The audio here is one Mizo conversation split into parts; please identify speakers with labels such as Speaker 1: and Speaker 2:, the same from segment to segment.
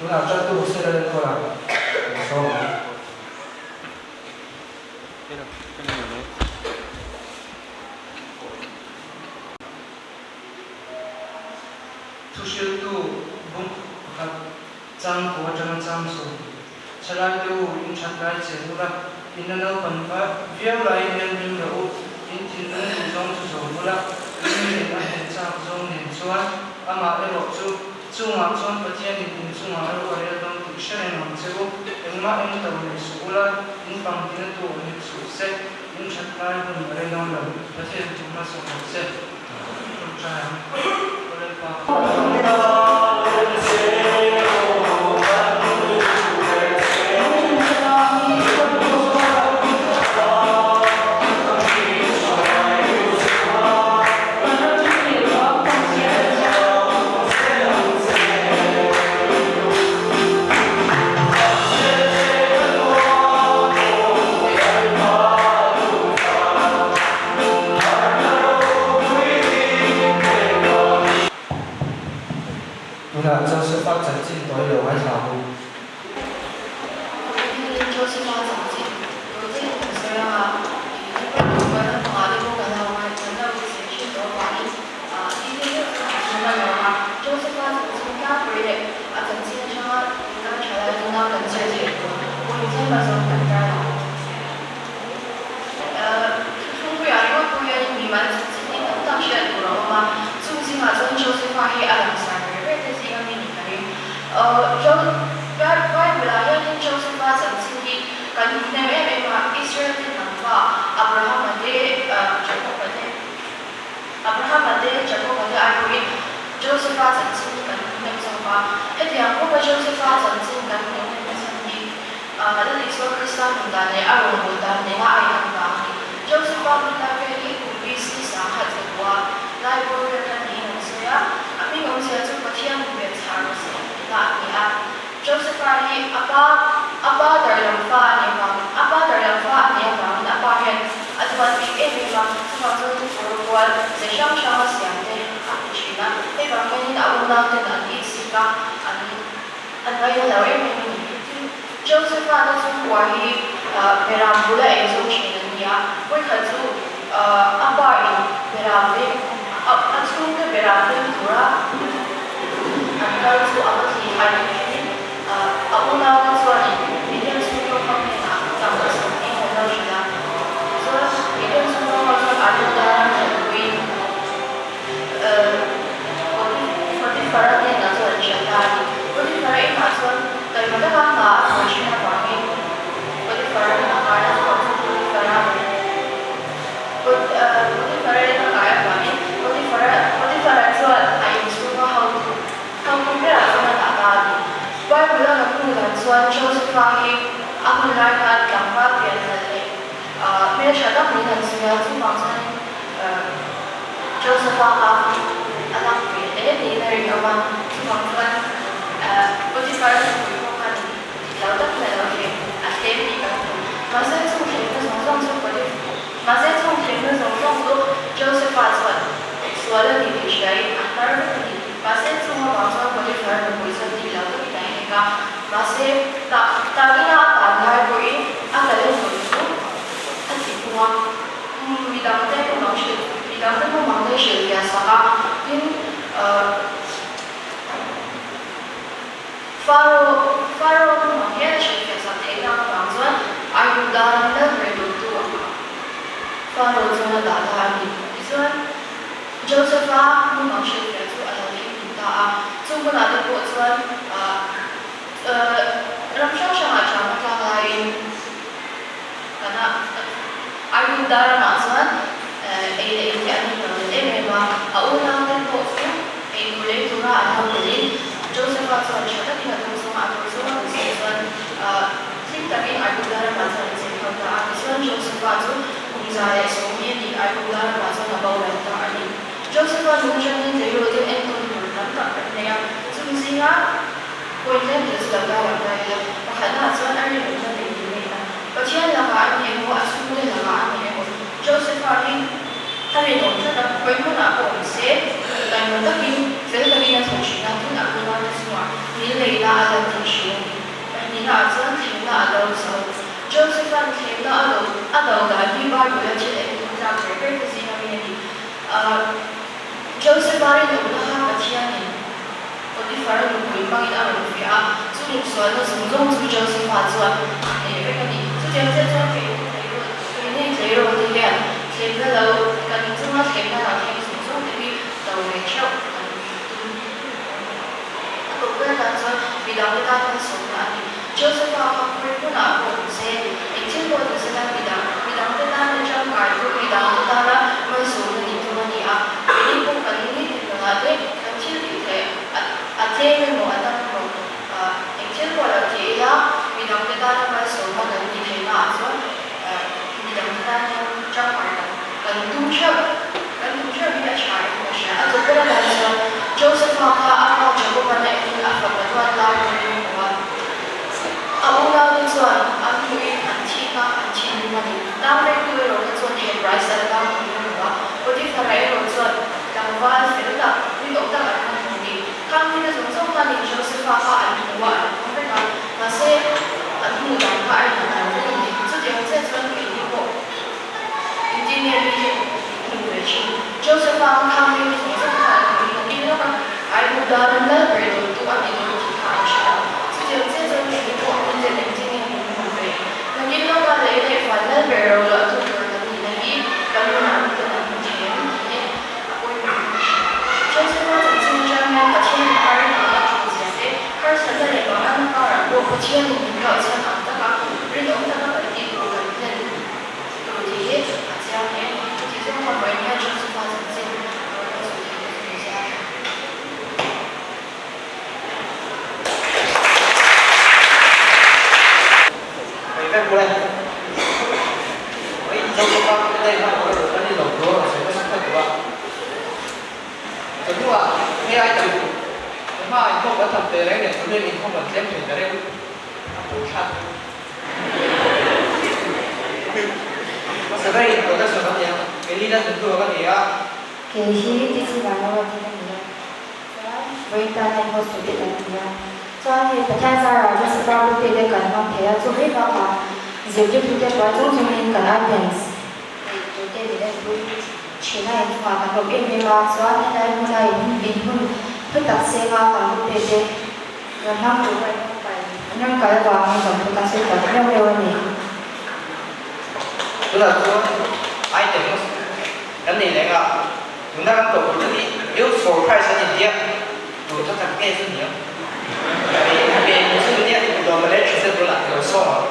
Speaker 1: Tunah ṭantu Hosea Lalenkawla kan sawm ang.
Speaker 2: Thuhriltu bung pakhat chang kua atanga chang sawm. Thalaite u, in that lai chen ula, in la naupan viau laiin hian rim rawh u, in thinlung duh zawng chu zawm ula, in miin a hlen chak zawng nen chuan amah erawh chu chungah chuan Pathianin in chungah ro a rel dawn tih hre reng ang che u, engmah eng to nei suh ula, in pangtina tu awm hek suh se, in that lai hun a rei dawn lo, Pathian chu hmasawm rawh se. Ṭawngṭai ang. Aw Lalpa.
Speaker 1: Tunah Josepha chanchin tawi lo ngaithla ang u.
Speaker 3: Tunah Josepha chanchin tawi te kan sawi ang a, ih Bible naupangah te pawh kan lo ngaih kan lo zir thin tawh avangin detail deuh chu kan hre mai lo ang a. Josepha chanchin tlangpui leh a chanchin atanga tuna thalai tuna kan zir theih tur pawhin tlem azawng kan tar ang. Thuthlungpuiah ringawt pawh hianin mimal chanchin hi tam tak hriat tur a awm a, chung zingah chuan Josepha hi a langsar ber ber te zinga mi ni ka ring. Bible-ah hianin Josepha chanchin hi kan hmu hnem em em a, Israel te hnam fa Abrahama te, Jakoba te, Abrahama te, Jakoba te ai pawhin Josepha chanchin hi kan hmu hnem zawk a. Hetiang khawpa Josepha chanchin kan hmuh hnem nachhan hi Lal Isua Krista nun dan leh a rawngbâwl dan nena a inang vang a ni. Josepha hun lai vel hi kum BC 1000 zakua lai bawr vel kha niin an sawi a, a hming awmzia chu Pathian inbelh chhah rawh se tihna a ni a. Josepha hi a pa a pa darlam fa a nih avang a pa darlam fa a nih avangin a pa hian a duat bik em em a, chuvang chuan kawr kual ze hrang hranga siam te a ti thin a, hei vang hianin a unauten an itsik a, an An ngaihna lo em em a ni. Tin, Josepha te chhungkua hi Beram bula ei zawng thin an ni a, vawikhat chu a pa in Beram veng a chhungte Beram veng tura an kal chu a va thli thai tih hremin a unaute chuanin Midian chhungkaw ho hnenah tangka 20 an lo hrilh a. Tichuan, Midian chhungkaw ho chuan Aduda ram hranpuiin Potiphar-a hnenah chuan an hrilh ta a ni. Potiphar-a inah chuan taima taka hna a thawh thin avangin Potiphar-a in a kai a, chhuak chu Potiphar-a Potiphar-a in a kai avangin Potiphar-a Potiphar-a chuan a inchhunga hotu hotu berah chuan a dah ta a ni. Bible-a kan hmuh dan chuan Joseph-a hi a hun lai khan tlangval pian nalh leh hmeltha tak niin an sawi a, chuvang chuanin Joseph-a kha a lak ve hle niin a rinawm a, chuvang chuan Potiphar-a nupui pawh khan dik lo takin a lo thlem a thlem tih kan hmu. Mahse chung thlemna zawng zawng chu Mahse chung thlemna zawng zawng chu Joseph-a chuan sual a ni tih hriain a hnar vek a ni. Mahse chung avang chuan Potiphar-a nupui chuan dik lo takin a hek a, mahse tah tah ina a tan lai pawhin a talent chu a ti phung a. Midangte mumang hrilh, midangte mumang te hrilh fiah sak a, tin Pharaoh, Pharaoh mumang hian a hrilh fiah sak theih nak avang chuan Airuda ram lal ber duhtu a Pharaoh chuan a dah ta a ni. Tichuan Joseph-a mumang hrilh fiah chu a lo thleng dun ta a, chung hunah te pawh chuan ram hrang hrangah ṭam a tlak laiin, Kana Ayuda ramah chuan ei leh in hi an inlo let em em a, a unaute pawh chu ei tur lei tura an lo telin Josepha chuan tha takin a dawng zawng a, a dawr zawng a rawn sawi chuan hlim takin Ayuda ramah chuan an cheng ho ta a. Tichuan Josepha chu kum 120 a ni, Ayuda ramah chuan a boral ta a ni. Josepha nun atangin tleirawl ten entawn tur tam tak kan nei a, chung zinga Point tlem te chu lo dar ang ta ila, pakhatnaah chuan a rinawmna leh inneihna, Pathian lakah a ni emaw, a chhungte lakah a ni emaw, Josepha hi a rinawm tlat a, khawi hmunah pawh awm se, taima takin, fel takin a thawk thin a, tin a unau te chungah nil leh. neihna a la tih hrilh a ni. Pahnihnaah chuan thlemna a do zo. Joseph-a'n thlemna a do a do dan hi Bible-a thil engtum tlak ber ber te zinga mi a ni. Joseph-a rinawmna kha Pathianin Potiphar-a nupui hmangin a rawn fiah a, chu nuksualna zawng zawng chu Joseph-a chuan a hneh vek a ni. Chutiang chiah chuan keini tleirawl keini tleirawl te hian thlemna lo kan chunga thlemna lo thleng zawng zawng te hi do ve theuh kan tum a tawp ber tan chuan midangte tan malsawmna a ni. Joseph-a kha khawi hmunah pawh awm se, eng thil pawh ni sela midang midangte tana tangkai chu midangte tana malsawmna nih tum a ni a. Keini pawh kan ni thei nunah te kan thil tih theih a a tlem emaw a tam emaw eng thil pawh lo ti ila midangte tana malsawmna kan nih theihnaah chuan midangte tan hian tangkai kan kan tum theuh kan tum theuh hi a tha em ka hria. A tawp ber atang chuan Joseph-a kha a pa Jacob-a na enin a fapa duat lai turin a hmu a. A unaute chuan an hmuhin an thihna an thinrim a ni. Tangvengtu erawh kha chuan Hebrai sal tang turin a hmu a. Potiphar-a erawh chuan tlangval fel tak, rinawm tak an hman hmu ni. Khang mite zawng zawng khanin Joseph-a kha an hmu a, an hmang vek a. Mahse, an hmuh dan kha a inang lo vek a ni. Chutiang chiah chuan keini pawh engtin nge mite hmu ve thin? Joseph-a kha khang mite zawng zawng kha an hmuhin a king lawk a, Aigupta ram lal ber dawltu a ni dawn tih kha an hria. Chutiang chiah chuan keini pawh mite engtin nge min hmuh ve? Nakin lawka lei leh van lal ber ro luah tu tur kan nihna hi kan nunah miten an hmu thei ang tih hi a pawimawh in ka hria. Joseph-a chanchin atang hian Pathianin a rinawm a tul zia te, harsatna leh manganna karah pawh Pathianin min kalhchhan ang taka rinawm taka kan tih tur kan hlen tur tih hi a chiang hle. Chutih zawng kha vawiin hian Joseph-a chanchin a rawn la sawi theih ka ni zia a tha.
Speaker 4: Kei hi teaching ah lo rawn in a ni a, chuan vawiin tana in host tur te kan ni a. Chuan hei Pathian zarah Joseph-a birthday te kan hmang thei a, chu mai bakah zirtirtute buai chung chungin kan items neih tur te min enpui thin a, inchungah kan lawm em em a, chuan helai hmuna in hun hlu tak senga kan birthday te rawn hmang tur pawh in rawn kal an rawn kal avangin kan thu kan sawi tak meuh meuh a ni.
Speaker 1: Tunah chuan items kan nei leng a, tuna kan koh tur te hi Youth for Christ an intia. Tu tha tak nge chu nia? Be chu nia lawm leh tha zet bulah lo sawm ang.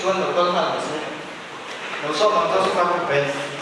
Speaker 1: chuan lo kal nghal mai se. Lo sawm ang Joseph-a group band.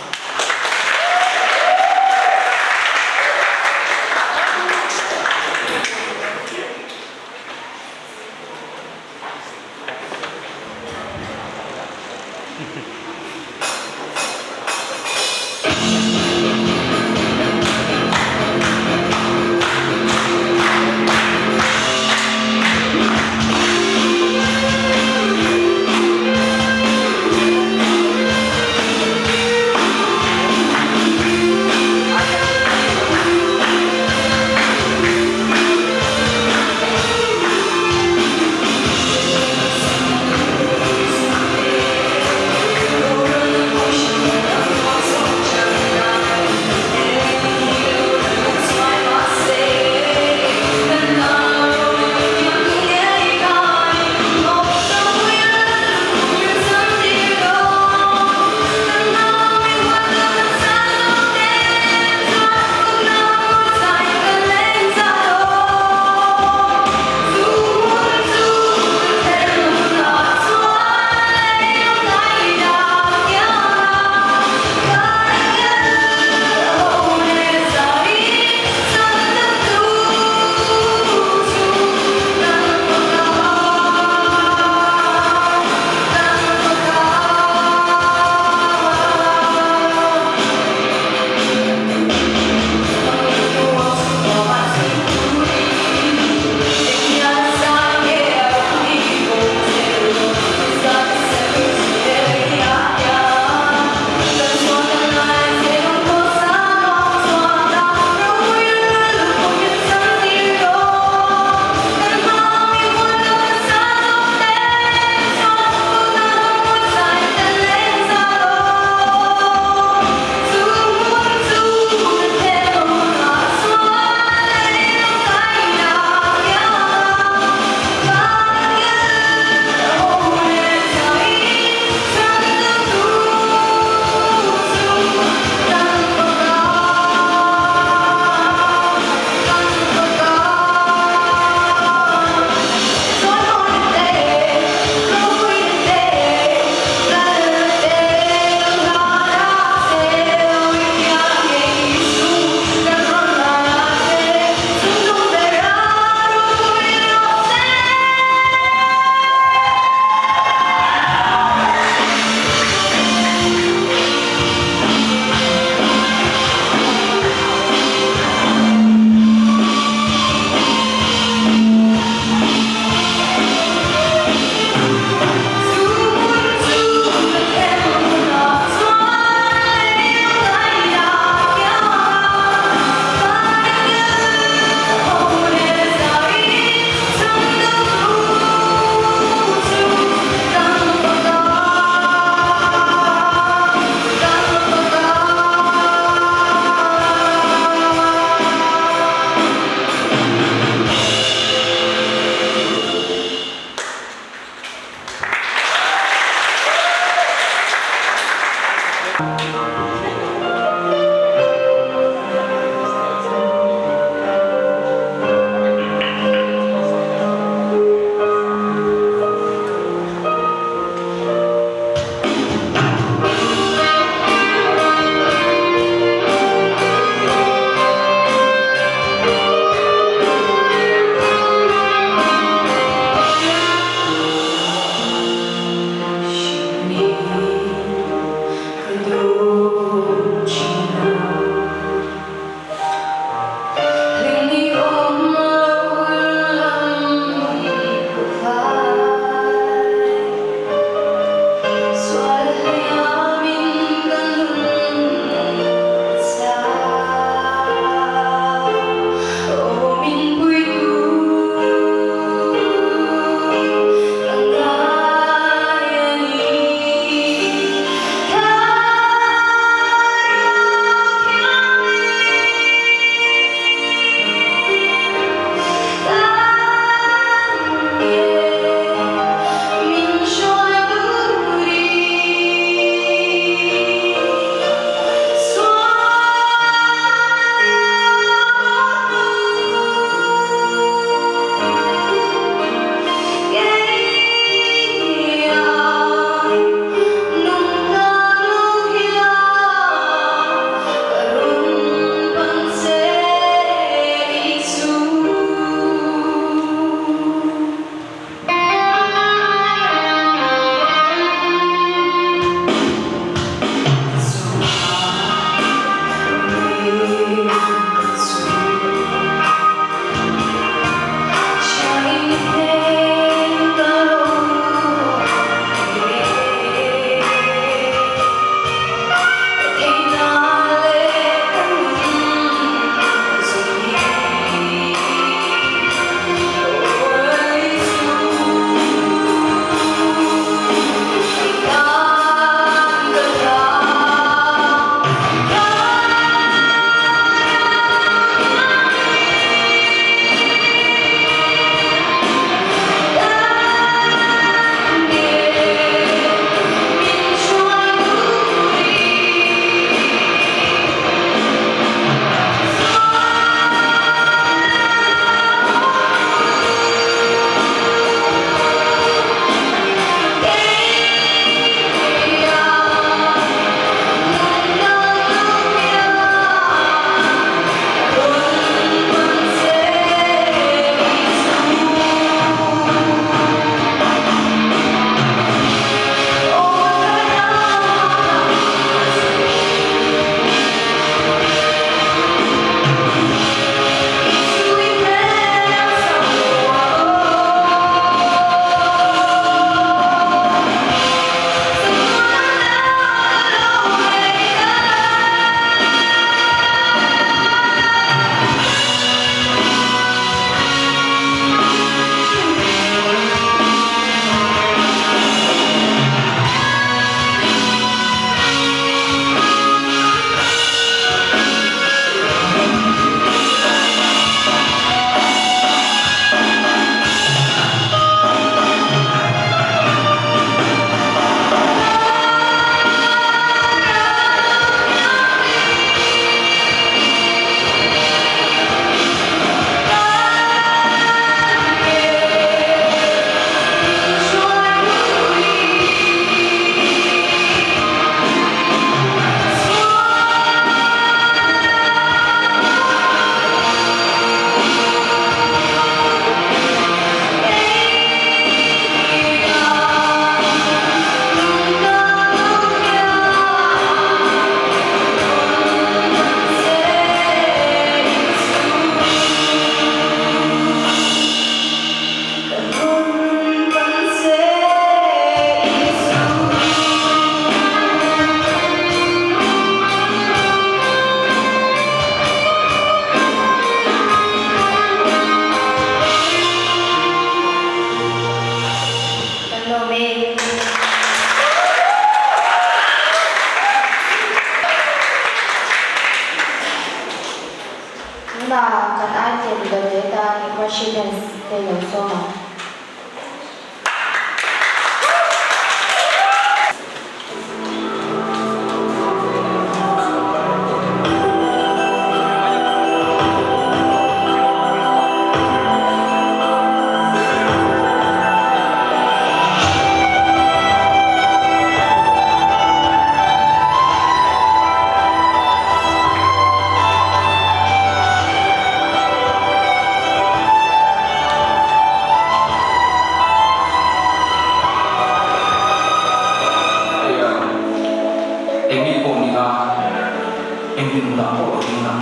Speaker 5: Eng hmunah pawh lo ding la,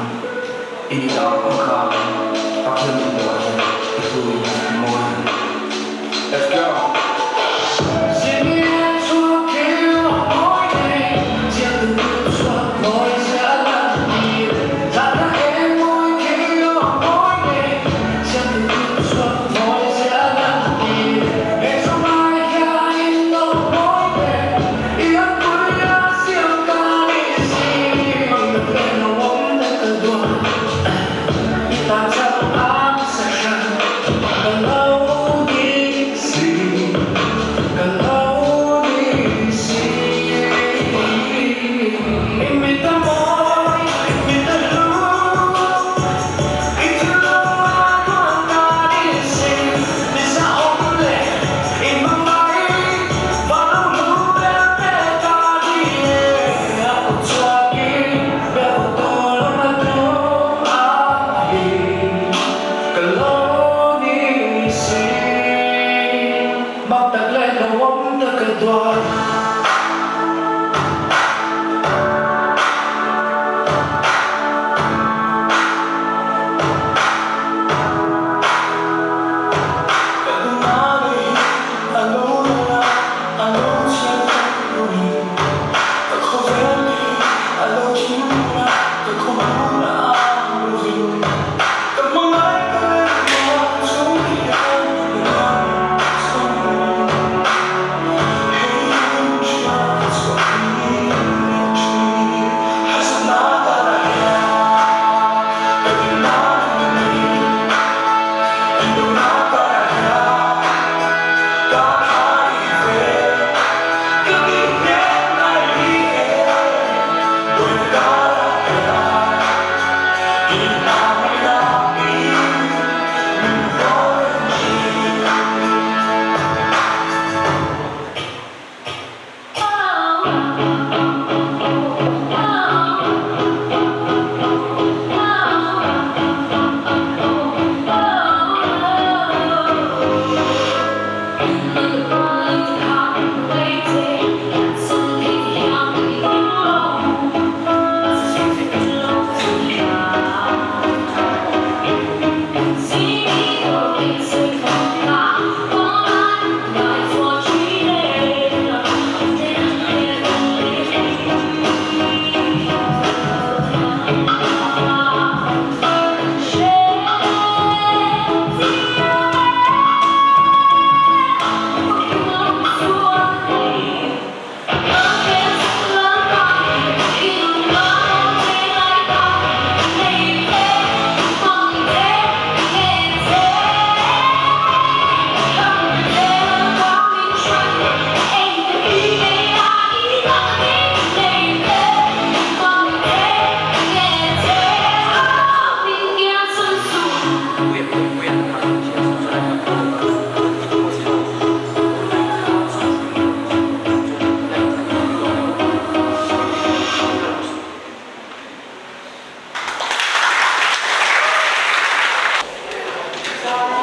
Speaker 5: i nih ang ang khan Pathian hmuhah hian i hluin i mawi a ni. Let's go!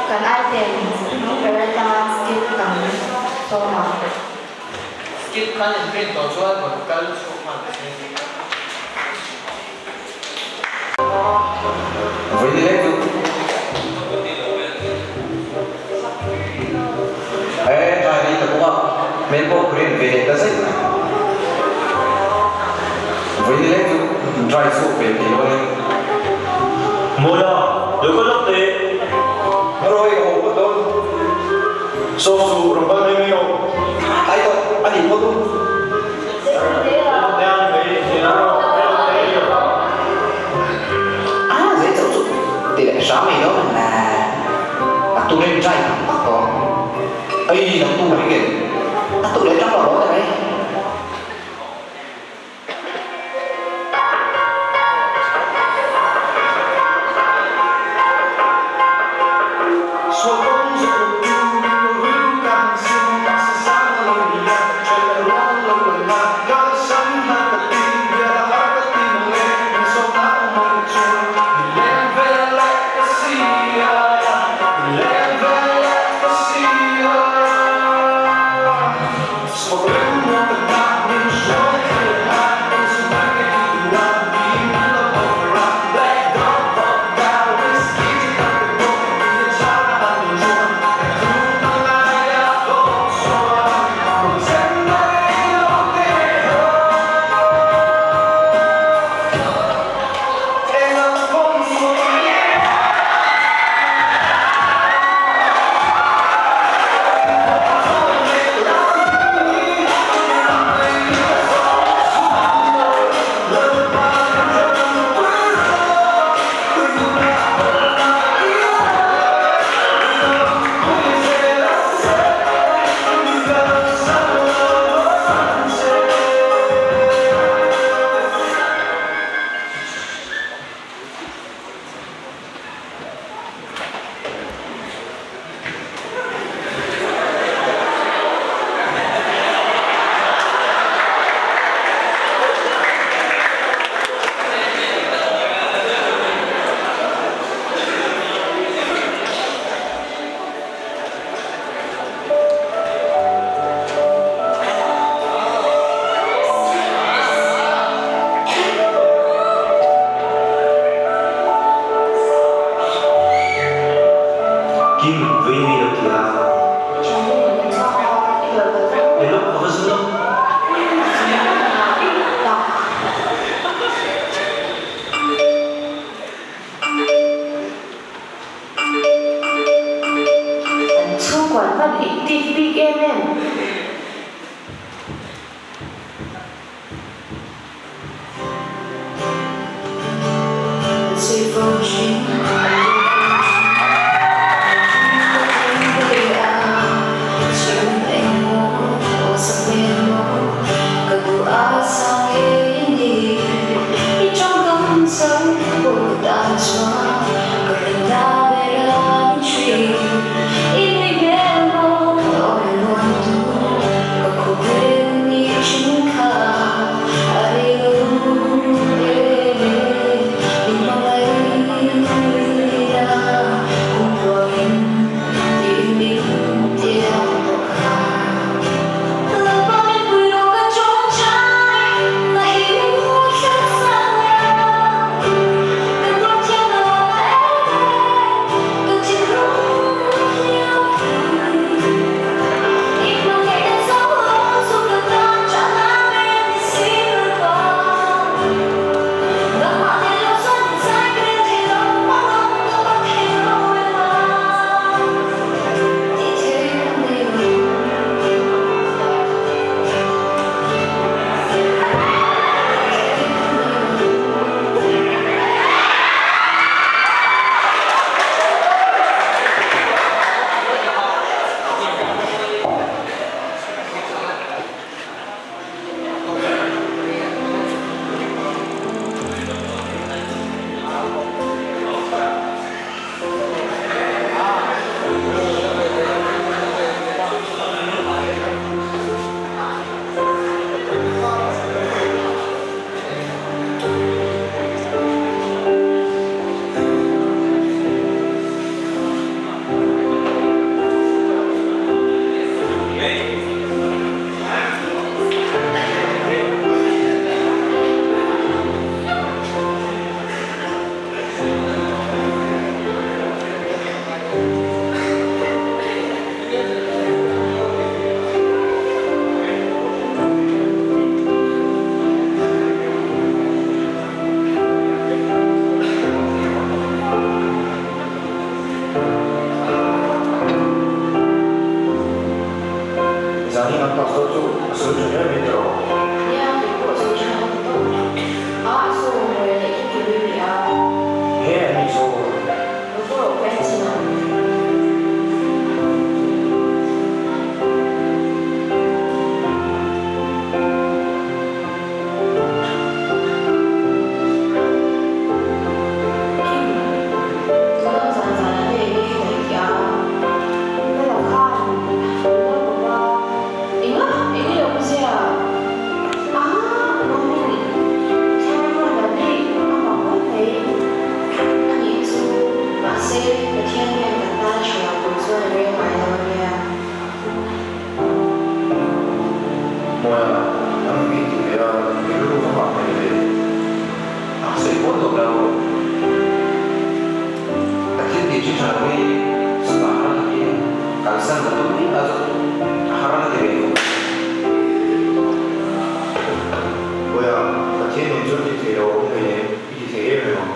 Speaker 4: Kan item ber atan skit kan sawm ang.
Speaker 1: Skit khan in print tawh chuan rawn kal chhuak nghal ta se.
Speaker 6: Vawi ni lek chu. E trai ni ta bawk a, hmel pawh green ve leh ta zet mai. Vawi ni lek chu dry chhuak ve thei lo a ni.
Speaker 7: Mawia, lo kal lawk teh.
Speaker 6: Ngarawh i haw phawt dawn.
Speaker 7: Sawm chu rawn kal mai mai rawh.
Speaker 6: Ai tawh, a nih phawt u. A zei chauh chu ti leh hram mai dawn ang le. A tu rem dry tak tak tawh. Ei nang tu mai nge. A tu leh tang lo dawn em.
Speaker 8: Mawia, Nang hi ti ve a, i rilru va hah hmel ve. A sawi pawh nuam lo.
Speaker 6: Ka thil tih chu tha lo hi sapa har ka ti a, kalsan ka tum hi a har ka ti ve khawp mai.
Speaker 8: Mawia, Pathian nen chuan ti thei lo a awm ngei em? I ti thei em em ang.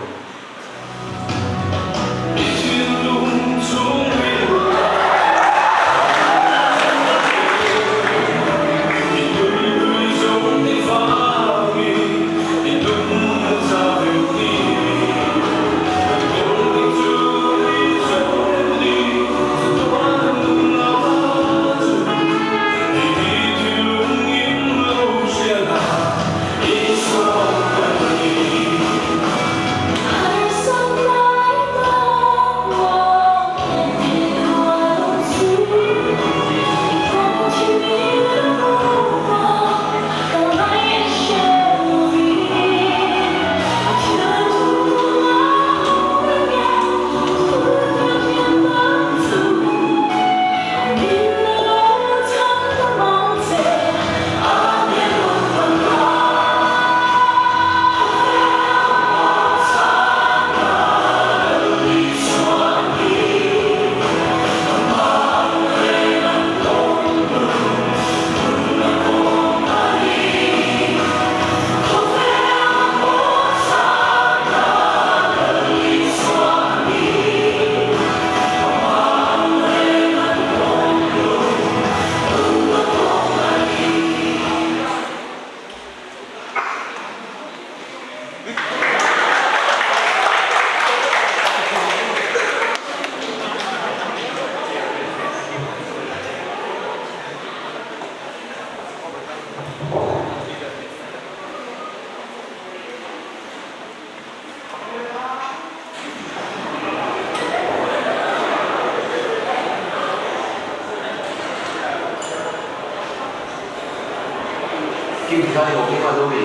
Speaker 6: Kim thì sao thì ok mà đâu vì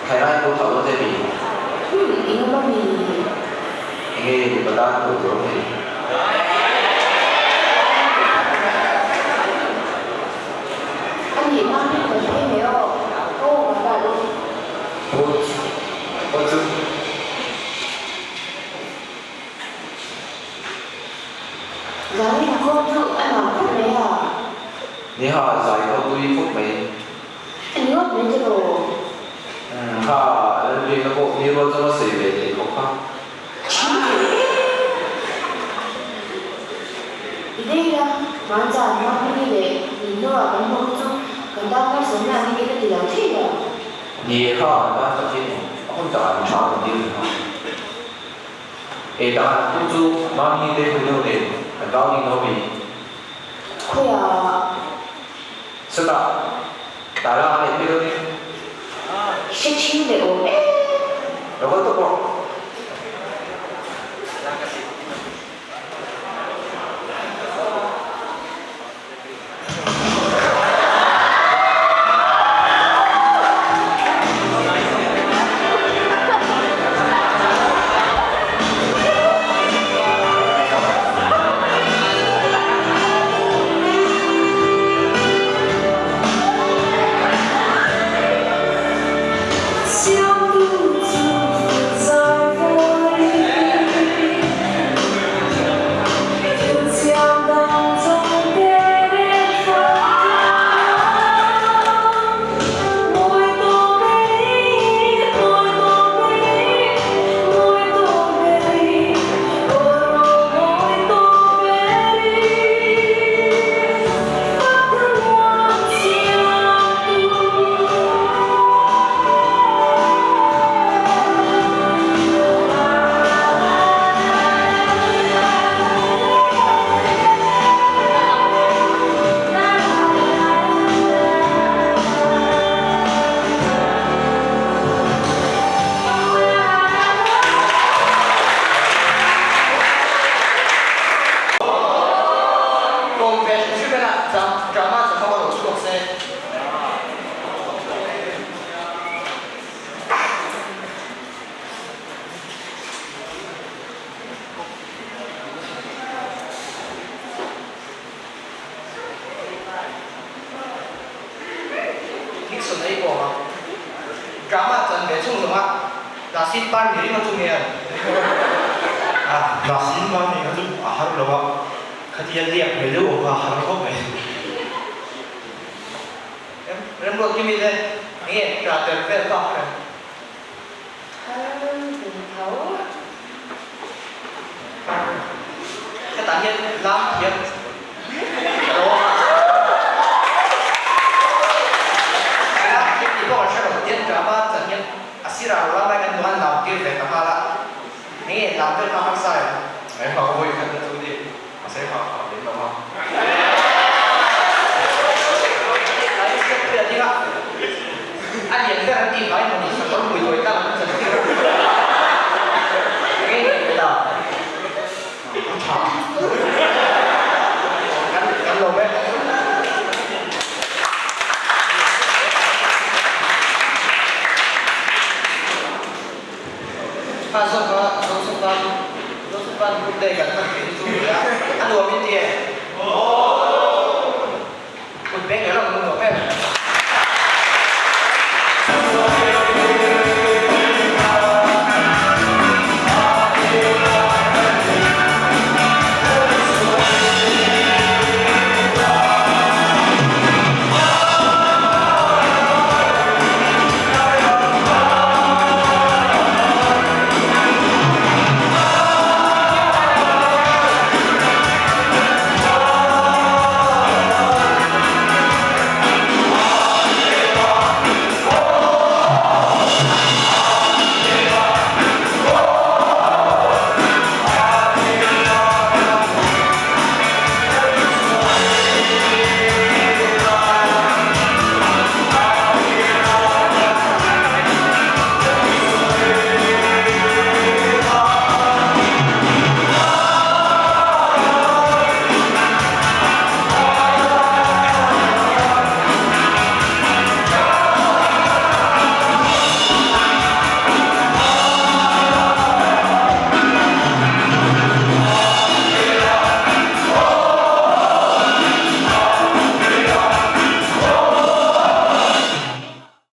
Speaker 6: Thầy ra cũng thảo luận mi Nghe thì bà ta tổ tổ thì Ni ha zai khaw tui khawp mai. Umm kha Lalbiakna pawh ni rual changa sawi ve thei khawp kha. Ni e kha an tan Pathian in a hun takah min hram an dil kha. Ei tak an tum chu Mami te hun deuh nen an kau ding lo mi.
Speaker 4: Khawiah?
Speaker 6: Chutah Tala a neih phei dawnin.
Speaker 4: Hre thin leh awm em?
Speaker 6: Lo kal tawp rawh.
Speaker 1: Kawm ve hrim hrim ena drama chu hmang a lo chhuak se. sawi pawh a. Drama chan ve chhung zawng a, Nasin par ni ringawt chu nge a?
Speaker 8: A, Nasin par ni kha chu a har lo a, khatia liak mai deuh awm kha a har khawp mai.
Speaker 1: Remruat Kimi te enge tla tel vel bak reng?
Speaker 4: Har ve tho.
Speaker 1: Hetah hian lam thiam ka lo awm a. Lam thiam tih pawh kan hre lo, tian drama chan hian a sirah lo lam lai kan duh a, lam tir ve ta nghal a. Enge lam vel kha harsa em?
Speaker 8: Engmah ka vawi khat na chu ni, mahse engmah ka lem lo a.
Speaker 1: A lian ber an tih mai maw ni, sakawr mui tawi tak an chan tir a. Enge lian ve ta? A tha. Kan kan lo vek. Kha zawk a Joseph-a Joseph-a'n good day kan hman theih hi chu nia a nuam in ti e. Kut beng erawh a nuam em.